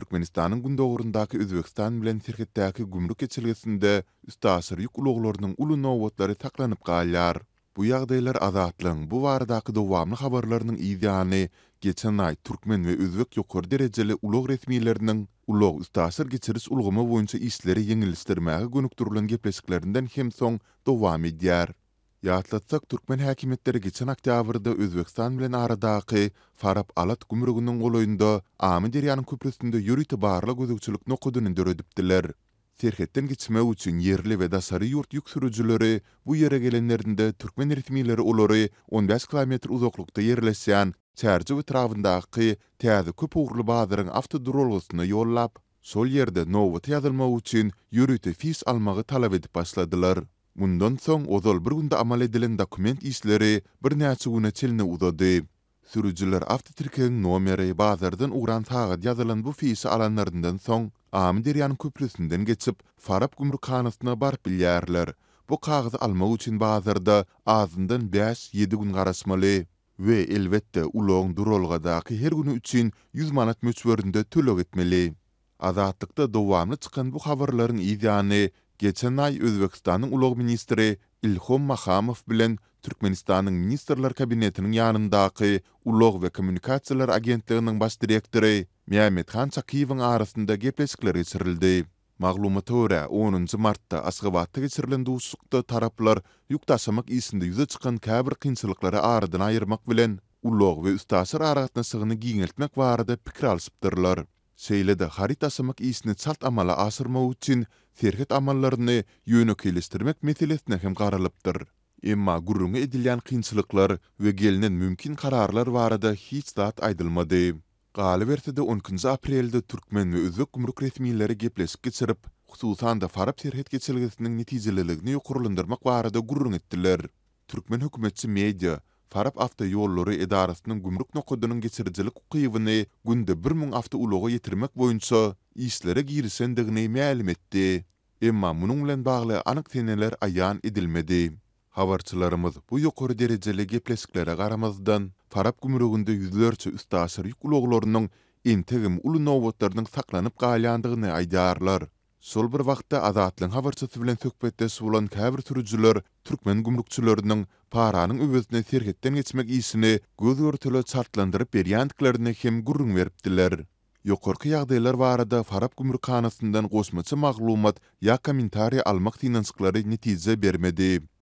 Türkmenistanyň gündogaryndaky Özbegistan bilen serhetdäki gümrük geçelgesinde üstaşyr ýük ulaglarynyň uly nobatlary saklanyp galýar. Bu ýagdaýlar Azatlygyň bu baradaky dowamly habarlarynyň yz ýany, geçen aý türkmen we özbek ýokary derejeli ulag resmileriniň ulag-üstaşyr geçiriş ulgamy boýunça işleri ýeňilleşdirmäge gönükdirilen gepleşiklerinden hem soň dowam edýär. Ýatlatsak, türkmen häkimiýetleri geçen oktýabrda Özbegistan bilen aradaky Farap-Alat gümrüginiň golaýynda Amyderýanyň köprüsinde ýörite barlag-gözegçilik nokadyny döredipdiler. Serhetden geçmek üçin ýerli we daşary ýurt ýük sürüjileri bu ýere gelenlerinde türkmen resmileri olary 15 kilometr uzaklykda ýerleşýän Çärjew etrabyndaky täze köp ugurly bazaryň awtoduralgasyna ýollap, şol ýerde nobata ýazylmak üçin ýörite fiş almagy talap edip başladylar. Mundan soň ozal bir günde amal edilen dokument işleri birnäçe güne çenli uzady. Sürüjiler awtotirkegiň nomeri, bazardan ugran sagady ýazylan bu fişi alanlaryndan soň, Amyderýanyň köprüsinden geçip, Farap gümrükhanasyna baryp bilýärler. Bu kagyzy almak üçin bazarda azyndan bäş-ýedi gün garaşmaly. We, elbetde, ulagyň duralgadaky her güni üçin 100 manat möçberinde töleg etmeli. Azatlykda dowamly çykan bu habarlaryň yz ýany, geçen aý Özbegistanyň ulag ministri Ilhom Mahamow bilen Türkmenistanyň Ministrler Kabinetiniň ýanyndaky Ulag we kommunikasiýalar agentliginiň baş direktory Mämmethan Çakyýewiň arasynda gepleşikler geçirildi. Maglumata görä, onunjy martda Aşgabatda geçirilen duşuşykda taraplar ýük daşamak işinde ýüze çykan käbir kynçylyklary aradan aýyrmak bilen, ulag we üstaşyr aragatnaşygyny giňeltmek barada pikir alşypdyrlar. Şeýle-de haryt daşamak işini çalt amala aşyrmak üçin serhet amallaryny ýönekeýleşdirmek meselesine hem garalypdyr. Emma gürrüňi edilýän kynçylyklar we gelnen mümkin kararlar barada hiç zat aýdylmady. Galyberse-de, on ikinji aprelde türkmen we özbek gümrük resmileri gepleşik geçirip, hususan-da Farap serhet geçelgesiniň netijeliligini ýokarlandyrmak barada gürrüň etdiler. Türkmen hökümetçi media Farap awtoýollary edarasynyň gümrük nokadynyň geçirijilik ukybyny günde 1000 awtoulaga ýetirmek boýunça işlere girişendigini mälim etdi. Emma munuň bilen bagly anyk seneler aýan edilmedi. Habarçylarymyz bu ýokary derejeli gepleşiklere garamazdan, Farap gümrüginde ýüzlerçe üstaşyr ýük ulaglarynyň entegem uly nobatlarynyň saklanyp galýandygyny aýdýarlar. Şol bir wagtda, Azatlygyň habarçysy bilen söhbetdeş bolan käbir sürüjiler türkmen gümrükçileriniň paranyň öwezine serhetden geçmek işini göz-görtele çaltlandyryp berýändiklerini hem gürrüň beripdiler. Ýokarky ýagdaýlar barada Farap gümrükhanasyndan goşmaça maglumat ýa kommentariý almak synanyşyklary netije bermedi.